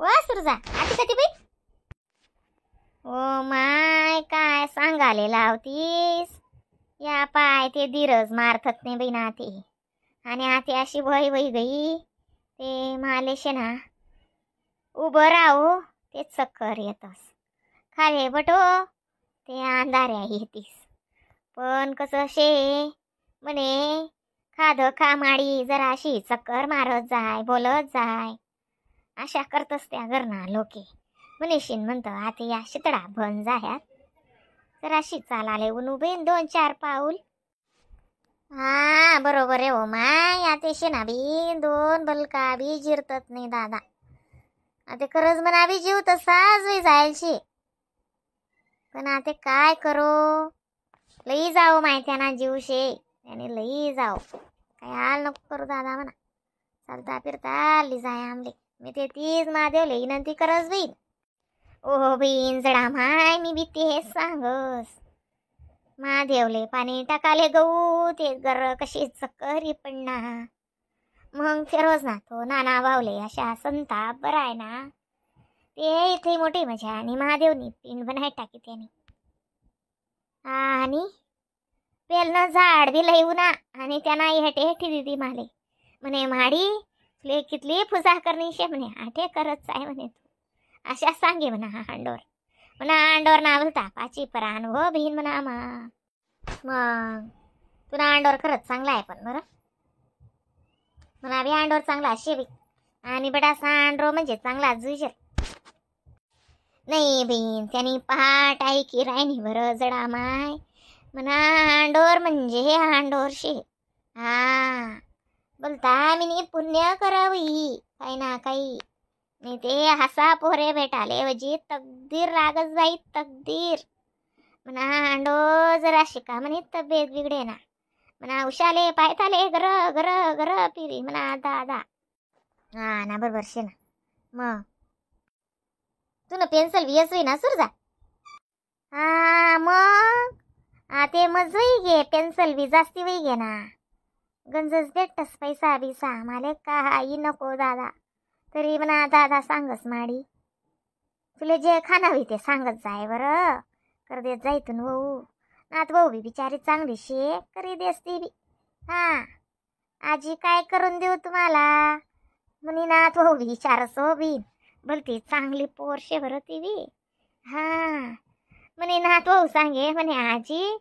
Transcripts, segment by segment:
वा सुरजा आती कधी बाई? ओ my काय सांगाले लावतीस या पाय ते धीरज मारतत नाही बाई ना ते. आणि आते अशी वय वही गई ते मालेशे ना उभं राहू ते चक्कर येतस खाले बटो ते अंधाऱ्या येतीस. पण कसं शे म्हणे खाद खा माडी जरा अशी चक्कर मारत जाय बोलत जाय अशा करतस त्या घरना लोके. म्हणेशीन म्हणतं आता या शितळा बन जाह्यात तर अशी चालाले ऊन उभे दोन चार पाऊल. हा बरोबर आहे हो माय आता शेना बी दोन बलका बी जिरतत नाही दादा. आता खरंच म्हणा बी जीव तसाच होई जायलशी. पण आता काय करू लई जाओ माहिती ना जीव शे त्याने लई जाओ काय हाल नको करू दादा म्हणा. चालता फिरता आली जाय आमले मी ते तीच महादेवले विनंती करस बहीण. ओ बहीण जडा माय मी बी ते सांगस महादेवले पाणी टाकाले गहू ते गर कशी चक्करी पडना. मग ते रोज ना तो नाना भावले अशा संताप बरा आहे ना ते इथे मोठी मजा आणि महादेवनी पिंड बनाय टाकी त्याने. आणि पेलनं झाड बी लई उना आणि त्यांना हेटे हेटी दिदी माले म्हणे माडी तुले कितली पूजा करणी शे म्हणे आठे करत जाय म्हणे तू अशा सांगे म्हणा. हा हांडोर म्हणा अंडोर ना बोलता पाची परान हो बहीण म्हणा मा. मग तुला अंडोर खरंच चांगला आहे पण बरं म्हणा बी अंडोर चांगला शे बी. आणि बडासा अंडरो म्हणजे चांगला जुजर नाही बहीण त्यांनी पहाट आई की रायनी बरं जडा माय म्हणा अंडोर म्हणजे हे हांडोर शे. हा बोलता मी पुण्य करावी काही ना काही नाही ते हसा पोरे भेटाले वजी तकदीर रागच बाई तकदीर म्हणा. हांडो जरा शिका म्हणे तब्येत बिघडे ना म्हणा उशाले पायताले गर गर गर पिरी म्हणा दादा. हा ना बरोबर शे ना. मग तू ना पेन्सिल बी होई ना सुरजा? हा मग ते मजई घे पेन्सिल बी जास्ती वही घे ना गंजच भेटस पैसा बिसा मला काही नको दादा. तरी म्हणा दादा सांगस माडी तुला जे खाणावी ते सांगत जाय बरं कर देत जाईतून भाऊ नात भाऊ बी बिचारी चांगली शे करी देस ती बी. हा आजी काय करून देऊ तुम्हाला म्हणे नात भाऊ बी विचारस हो बी बोलती चांगली पोर शे बरं ती बी. हा म्हणे नात भाऊ सांगे म्हणे आजी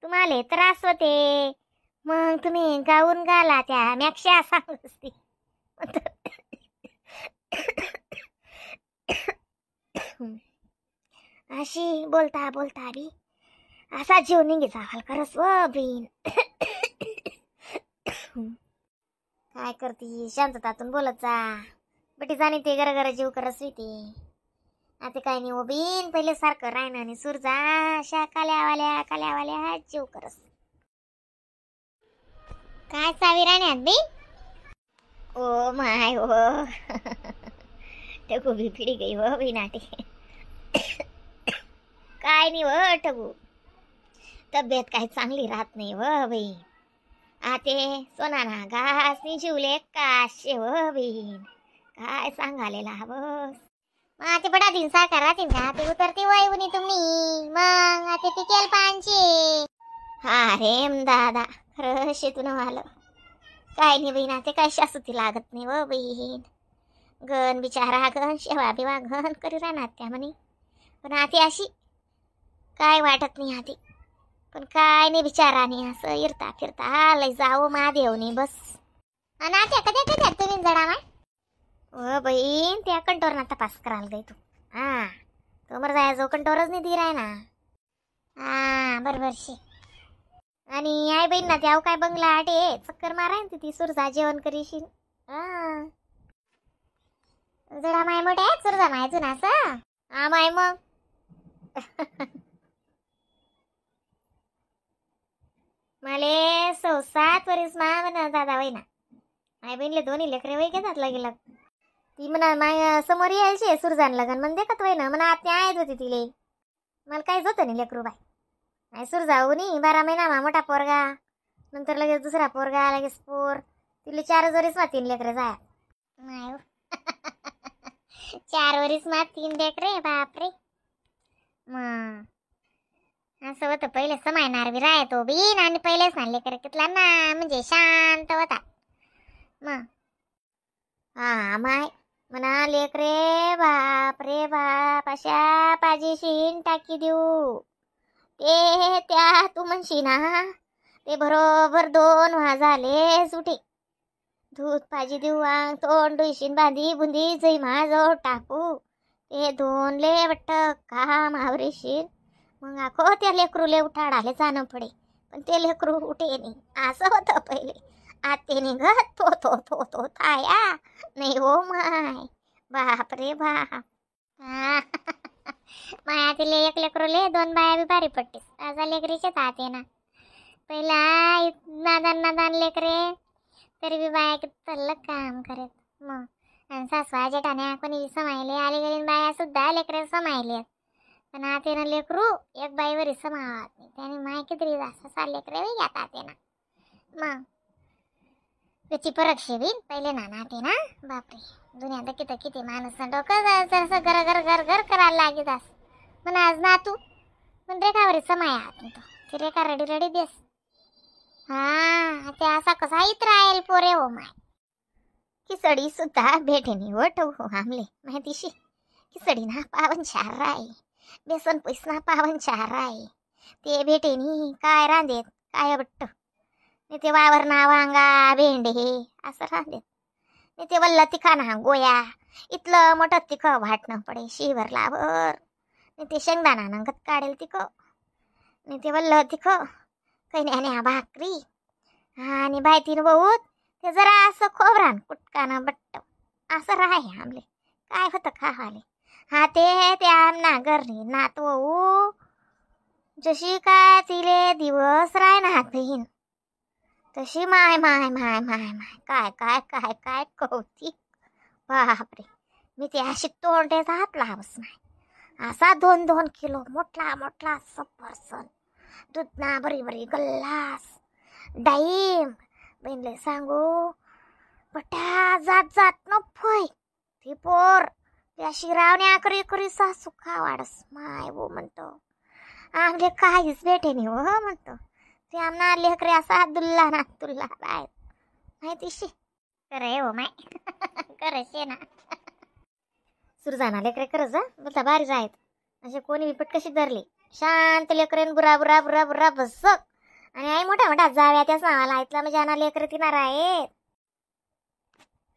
तुम्हाला त्रास होते मग तुम्ही गाऊन गाला त्या मॅक्ष्या सांगस ती. अशी बोलता बोलता बी असा जीव निघे जावाल करस व बहीण. काय करती शांततातून बोलत जा बटी जाणे ते घर घर जीव करस ती. आता काय नाही ओ बीन पहिले सारखं राहणं आणि सुरजा अशा काल्यावाल्या काल्यावाल्या जीव करस. काय चावी राहण्यात बी? ओ my हो टकू बी फिडी गई हो बी नाटे. काय नाही व टकू तब्येत काय चांगली राहत नाही व बहीण. आते सोना ना घास नि जिवले काशे व बहीण काय सांगायला बस. मग आता बडा दिन साखर राहतील का ते उतरते वय उनी तुम्ही मग आता पिकेल पानचे. हा रे दादा खरं शेतून आलं काय नाही बहीण ते काय शासुती लागत नाही व बहीण. गण बिचारा गण शेवा बिवा घन करी राहणार त्या म्हणे पण आती अशी काय वाटत नाही आधी पण काय नाही बिचाराने असं इरता फिरता लय जावं महादेवनी बस. आणि आत्या कधी कधी तुम्ही जडा माय हो बहीण त्या कंटोर ना तपास करायला गई तू. हा तोमर जाय जो कंटोरच नाही दी आहे ना. हा बरोबर शे. आणि आई बहीण ना त्या काय बंगला आटे चक्कर माराय ना ती सुरजा जेवण करीशील. हा जडा माय मोठे आहे सुरजा माय जुना असं हा माय मग. मले 7 वरीस मा म्हणा दादा वय ना माय बहिणले दोन्ही लेकरे वय घेतात लगे लग. ती म्हणा माय समोर यायची सुरजान लगन म्हण देखत वय ना म्हणा आत्या आहेत होती तिले मला काहीच होतं नाही लेकरू बाय. नाही सुरजा नी 12 महिना मा मोठा पोरगा नंतर लगेच दुसरा पोरगा लगेच पोर तिले 4 वरीस मा 3 लेकरे जाय. नाही 4 वरीस मा 3 लेकरे बापरे. मग असं होतं पहिले समायणार बी राहतो तो बीन आणि पहिलेच ना लेकर कितला ना म्हणजे शांत होता. मग हा माय म्हणा लेकरे बाप रे बाप अशा पाजी शीन टाकी देऊ ते त्या तू म्हणशी ना ते बरोबर 2 वाजाले सुटे दूध पाजी देऊ आंग तोंड डुईशीन बांधी बुंदी जई माझो टाकू ते 2 ले बट्ट काम आवरीशीन मग आखो त्या लेकरूले उठाडाले जाणं पडे पण ते लेकरू उठे नाही असं होतं पहिले. आते नाही ग तो तो तो तो थाया नाही हो माय बाप रे बाप. माया तिले एक लेकरूले 2 बाया बी भारी पडतेस असा लेकरीचे ताते ना पहिला नादान नादान लेकरे तरी बी बाया किती काम करत. मग आणि सासवा जेठाण्या कोणी समायले आले गेले बाया सुद्धा लेकरे समायले पण आते ना लेकरू एक बाईवर समावत नाही त्याने माय किती जास्त सा लेकरे घेतात आते ना. मग त्याची फरक शेवीन पहिले ना नाते ना बापरे दुनिया तर किती किती माणूस डोकं जसं घर घर घर घर करायला लागेल अस म्हण आज ना तू पण रेखावर समाया तो ती रेखा रडी रडी देस. हा ते असा कसा इत राहील पोरे हो माय. खिचडी सुद्धा भेटेनी हो ठेवू हो आमले माहितीशी खिचडी ना पावन चार आहे बेसन पैस ना पावन चार आहे ते भेटेनी काय रांधेत काय बट्ट नाही ते वावर ना वांगा भेंडे असं रांधेत नाही ते वल्ल तिखा ना गोया इथलं मोठं तिख वाटणं पडे शिवर लावर नाही ते शेंगदाणा नंगत काढेल तिख नाही ते वल्ल तिख काही नाही आणि भाकरी आणि बायतीन बहुत ते जरा असं खोबरान कुटकानं बट्ट असं राहे आमले काय होतं खावाले. हा ते ते आमना घरी नातवू जशी काय तिले दिवस राय ना बहीण तशी माय माय माय माय माय काय काय काय काय कौतिक बापरे. मी ते अशी तोंडेचा हात लावस नाही असा 2-2 किलो मोठला मोठला सफरसन दूध ना बरी बरी गल्लास डाईम बहिणले सांगू बटा जात जात न फय ती पोर ती अशी रावण्या करी करी सासू खावाडस माय वो म्हणतो आमले काहीच भेटे नाही हो म्हणतो ते आमना लेकरे असा दुल्ला ना दुल्ला राय माहितीशी करे हो माय करशे ना सुरजाना लेकरे करज बोलता भारी राहत असे कोणी बिपट कशी धरली शांत लेकरेन बुरा बुरा बुरा बुरा बसक आणि आई मोठा मोठा जाव्या त्याच नावाला इथला म्हणजे आणा लेकरे तिनार आहेत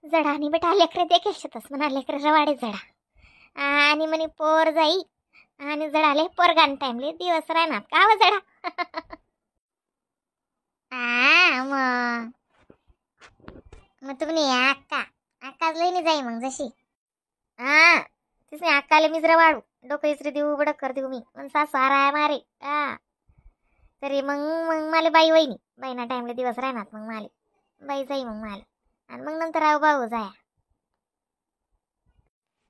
जडानी बेटा लेकरे देखील शेतस म्हणा लेकरे रवाडे जडा आणि म्हणे पोर जाई आणि जडाले पोरगान टाइमले दिवस राहणार का हो जडा. हा मग मग तुम्ही अक्का अक्काच लई जाई मग जशी हा तिसने अक्काले मिजरा वाढू डोकं इसरी देऊ बडक कर देऊ मी पण सासू आराय मारे हा तरी मग मग मला बाई वहिनी बाईना टाइमला दिवस राहणार मग माले बाई जाई मग माले आणि मग नंतर आऊ भाऊ जाया.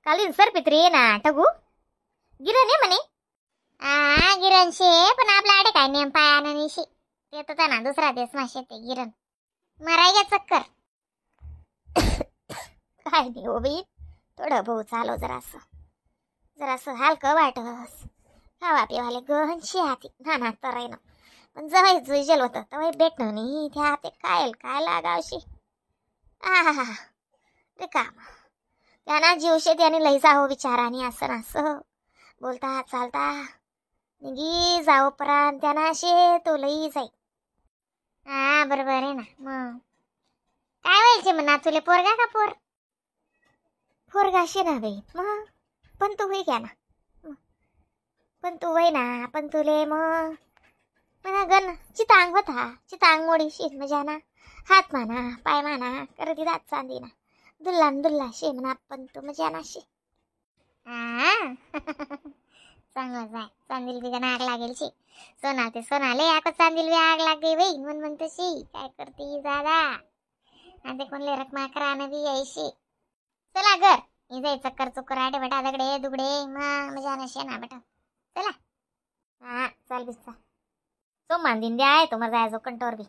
काल सर पित्री ये ना ठगू गिरण आहे म्हणे. हा गिरण शे पण आपल्या आडे काय नेम पायानं निशी ते तर ना दुसरा देश मा शेते गिरण मराय घ्या चक्कर. काय नाही हो बाई थोडं भाऊ चालो जरासं जरासं हलकं वाटस खावा पिवाले गहनशी हाती ना ना तर ना पण जवळ जुजल होतं तवय भेटणं नाही त्या ते काय काय लागावशी आ रे काम त्यांना जीवशे त्याने लई जावं विचाराने असं ना असं बोलता चालता निगी जाओ परान त्यांना शे तो लई जाई. हा बरोबर आहे ना. मग काय व्हायचे म्हणा तुले पोरगा का पोर पोरगा शे ना बाई मग पण तू होई घ्या ना पण तू वय ना पण तुले मग म्हणा गण चितांग होता चितांग मोडी शीत मजा ना हात माना पाय माना करती दात चांदी ना दुल्ला दुल्ला शे म्हणा पण तू मजा ना शे. हा चांगलं जाय चांदील बी गण आग लागेल शी सोना ते सोनाले आको चांदील बी आग लाग गई बाई मन म्हणतो शी काय करते दादा आणि ते कोणले रकमा करानं बी यायशी. चला घर जाई चक्कर चुक्कर आटे बेटा दगडे दुगडे मग मजा नशे ना बेटा चला. हा चाल बिस्सा सोमान दिन द्या आहे तुम्हाला जायचो कंटोर बी.